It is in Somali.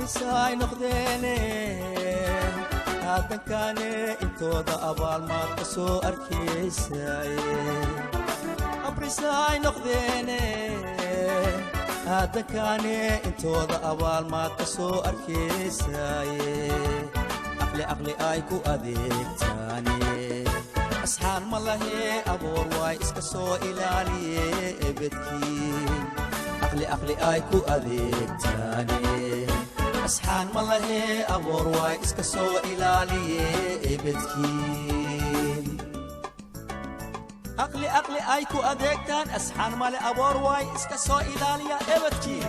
Abrisaay noqdeene aadankaane, intooda abaalmaad ka soo arkaysaye. Abrisaay noqdeene aadankaane, intooda abaalmaad ka soo arkaysaye. Aqli aqli ay ku adeegtaane, asxaan ma lahee, aboor waay iska soo ilaaliye ebedkii. Aqli aqli ay ku adeegtaane, asxaan ma lahee, aboor waay iska soo ilaaliye ebedkii. Aqli aqli ay ku adeegtaan, asxaan male, aboor waay iska soo ilaaliya ebedkii.